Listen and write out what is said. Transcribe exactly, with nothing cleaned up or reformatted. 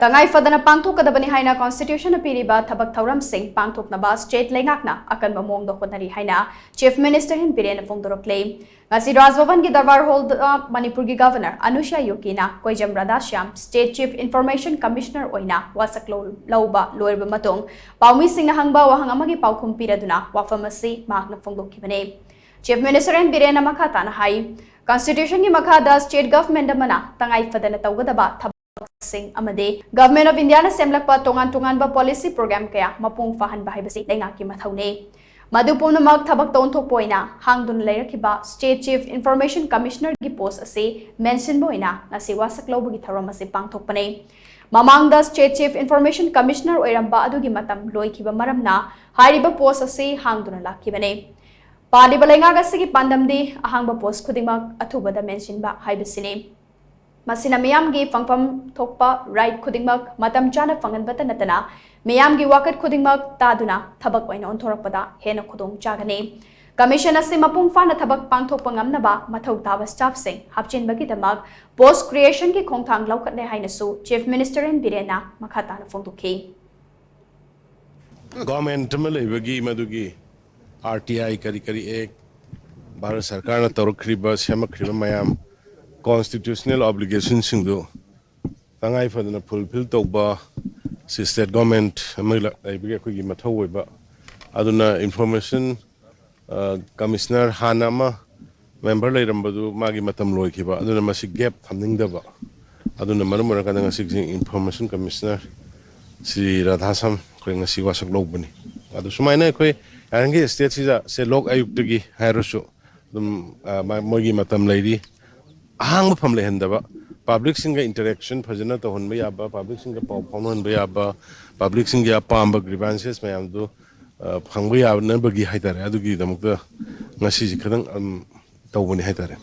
ꯇꯉꯥꯏ ꯐꯗꯅ ꯄꯥꯡꯊꯣꯛꯀꯗꯕꯅꯤ ꯍꯥꯏꯅ Constitution ꯅ ꯄꯤꯔꯤꯕ ꯊꯕꯛ ꯊꯧꯔꯝꯁꯤꯡ ꯄꯥꯡꯊꯣꯛꯅꯕ state ꯂꯩꯉꯥꯛꯅ ꯑꯀꯟꯕ ꯃꯑꯣꯡꯗ ꯍꯣꯠꯅꯔꯤ ꯍꯥꯏꯅ Chief Minister N Biren ꯅ ꯐꯣꯡꯗꯣꯔꯛꯂꯦ꯫ ꯉꯁꯤ ꯔꯥꯖ ꯚꯕꯟꯒꯤ ꯗꯔꯕꯥꯔ ꯍꯣꯜꯗ ꯃꯅꯤꯄꯨꯔꯒꯤ Governor ꯑꯅꯨꯁ꯭ꯌꯥ ꯎꯏꯀꯦꯅ ꯀꯣꯏꯖꯝ ꯔꯥꯙꯥꯁ꯭ꯌꯥꯝ State Chief Information Commissioner ꯑꯣꯏꯅ ꯋꯥꯁꯛ ꯂꯧ-, ꯂꯧꯕ ꯂꯣꯏꯔꯕ ꯃꯇꯨꯡ ꯄꯥꯎꯃꯤꯁꯤꯡꯅ ꯍꯪꯕ ꯋꯥꯍꯪ ꯑꯃꯒꯤ ꯄꯥꯎꯈꯨꯝ ꯄꯤꯔꯗꯨꯅ ꯋꯥꯐꯝ ꯑꯁꯤ ꯃꯍꯥꯛꯅ ꯐꯣꯡꯗꯣꯛꯈꯤꯕꯅꯤ꯫ Chief Minister N Biren ꯅ ꯃꯈꯥ ꯇꯥꯅ ꯍꯥꯏ, Constitution ꯒꯤ ꯃꯈꯥꯗ state government ꯑꯃꯅ ꯇꯉꯥꯏ ꯐꯗꯅ ꯇꯧꯒꯗꯕ ꯊꯕꯛꯁꯤꯡ ꯑꯃꯗꯤ Government of India ꯅ ꯁꯦꯝꯂꯛꯄ ꯇꯣꯉꯥꯟ ꯇꯣꯉꯥꯟꯕ policy program ꯀꯌꯥ ꯃꯄꯨꯡ ꯐꯥꯍꯟꯕ ꯍꯥꯏꯕꯁꯤ ꯂꯩꯉꯥꯛꯀꯤ ꯃꯊꯧꯅꯤ꯫ ꯃꯗꯨ ꯄꯨꯝꯅꯃꯛ ꯊꯕꯛꯇ ꯑꯣꯟꯊꯣꯛꯄ ꯑꯣꯏꯅ ꯍꯥꯡꯗꯨꯅ ꯂꯩꯔꯛꯈꯤꯕ State Chief Information Commissioner ꯒꯤ post ꯑꯁꯤ ꯃꯦꯟꯁꯤꯟꯕ ꯑꯣꯏꯅ ꯉꯁꯤ ꯋꯥꯁꯛ ꯂꯧꯕꯒꯤ ꯊꯧꯔꯝ ꯑꯁꯤ ꯄꯥꯡꯊꯣꯛꯄꯅꯤ꯫ ꯃꯃꯥꯡꯗ State Chief Information Commissioner ꯑꯣꯏꯔꯝꯕ ꯑꯗꯨꯒꯤ ꯃꯇꯝ ꯂꯣꯏꯈꯤꯕ ꯃꯔꯝꯅ ꯍꯥꯏꯔꯤꯕ post ꯑꯁꯤ ꯍꯥꯡꯗꯨꯅ ꯂꯥꯛꯈꯤꯕꯅꯤ꯫ ꯄꯥꯜꯂꯤꯕ ꯂꯩꯉꯥꯛ ꯑꯁꯤꯒꯤ ꯄꯥꯟꯗꯝꯗꯤ ꯑꯍꯥꯡꯕ post ꯈꯨꯗꯤꯡꯃꯛ ꯑꯊꯨꯕꯗ ꯃꯦꯟꯁꯤꯟꯕ ꯍꯥꯏꯕꯁꯤꯅꯤ꯫ ꯃꯁꯤꯅ ꯃꯤꯌꯥꯝꯒꯤ ꯐꯪꯐꯝ ꯊꯣꯛꯄ right ꯈꯨꯗꯤꯡꯃꯛ ꯃꯇꯝ ꯆꯥꯅ ꯐꯪꯍꯟꯕꯇ ꯅꯠꯇꯅ ꯃꯤꯌꯥꯝꯒꯤ ꯋꯥꯀꯠ ꯈꯨꯗꯤꯡꯃꯛ ꯇꯥꯗꯨꯅ ꯊꯕꯛ ꯑꯣꯏꯅ ꯑꯣꯟꯊꯣꯔꯛꯄꯗ ꯍꯦꯟꯅ ꯈꯨꯗꯣꯡ ꯆꯥꯒꯅꯤ꯫ Commission ꯑꯁꯤ ꯃꯄꯨꯡ ꯐꯥꯅ ꯊꯕꯛ ꯄꯥꯡꯊꯣꯛꯄ ꯉꯝꯅꯕ ꯃꯊꯧ ꯇꯥꯕ staff ꯁꯤꯡ ꯍꯥꯞꯆꯤꯟꯕꯒꯤꯗꯃꯛ post creation ꯒꯤ ꯈꯣꯡꯊꯥꯡ ꯂꯧꯈꯠꯂꯦ ꯍꯥꯏꯅꯁꯨ Chief Minister N Biren ꯅ ꯃꯈꯥ ꯇꯥꯅ ꯐꯣꯡꯗꯣꯛꯈꯤ꯫ Government ꯑꯃ ꯂꯩꯕꯒꯤ ꯃꯗꯨꯒꯤ R T I ꯀꯔꯤ ꯀꯔꯤ act, ꯚꯥꯔꯠ ꯁꯔꯀꯥꯔꯅ ꯇꯧꯔꯛꯈ꯭ꯔꯤꯕ, ꯁꯦꯝꯃꯛꯈ꯭ꯔꯤꯕ ꯃꯌꯥꯝ constitutional obligation ꯁꯤꯡꯗꯨ ꯇꯉꯥꯏ ꯐꯗꯅ fulfil ꯇꯧꯕ ꯁꯤ state government ꯑꯃ ꯂ-, ꯂꯩꯕꯒꯤ ꯑꯩꯈꯣꯏꯒꯤ ꯃꯊꯧ ꯑꯣꯏꯕ꯫ ꯑꯗꯨꯅ Information, ꯑ, Commissioner ꯍꯥꯟꯅ ꯑꯃ member ꯂꯩꯔꯝꯕꯗꯨ ꯃꯥꯒꯤ ꯃꯇꯝ ꯂꯣꯏꯈꯤꯕ, ꯑꯗꯨꯅ ꯃꯁꯤ gap ꯊꯝꯅꯤꯡꯗꯕ꯫ ꯑꯗꯨꯅ ꯃꯔꯝ ꯑꯣꯏꯔꯀꯥꯟꯗ ꯉꯁꯤꯒꯤ Information Commissioner ꯁ꯭ꯔꯤ ꯔꯥꯙꯥꯁ꯭ꯌꯥꯝ ꯑꯩꯈꯣꯏ ꯉꯁꯤ ꯋꯥꯁꯛ ꯂꯧꯕꯅꯤ꯫ ꯑꯗꯨ ꯁꯨꯃꯥꯏꯅ ꯑꯩꯈꯣꯏ ꯌꯥꯔꯤꯈꯩ state ꯁꯤꯗ ꯁꯦ ꯂꯣꯛ ꯑꯌꯨꯛꯇꯒꯤ ꯍꯥꯏꯔꯁꯨ ꯑꯗꯨꯝ, ꯑ, ꯃ-, ꯃꯣꯏꯒꯤ ꯃꯇꯝ ꯂꯩꯔꯤ꯫ ꯑꯍꯥꯡꯕ ꯐꯝ ꯂꯩꯍꯟꯗꯕ, public ꯁꯤꯡꯒ interaction ꯐꯖꯅ ꯇꯧꯍꯟꯕ ꯌꯥꯕ, public ꯁꯤꯡꯒ ꯄꯥꯎ ꯐꯥꯎꯅꯍꯟꯕ ꯌꯥꯕ, public ꯁꯤꯡꯒꯤ ꯑꯄꯥꯝꯕ grievances ꯃꯌꯥꯝꯗꯨ, ꯑ, ꯐꯪꯕ ꯌꯥꯅꯕꯒꯤ ꯍꯥꯏꯇꯥꯔꯦ, ꯑꯗꯨꯒꯤꯗꯃꯛꯇ ꯉꯁꯤꯁꯤ ꯈꯤꯇꯪ, ꯎꯝ, ꯇꯧꯕꯅꯤ ꯍꯥꯏꯇꯥꯔꯦ꯫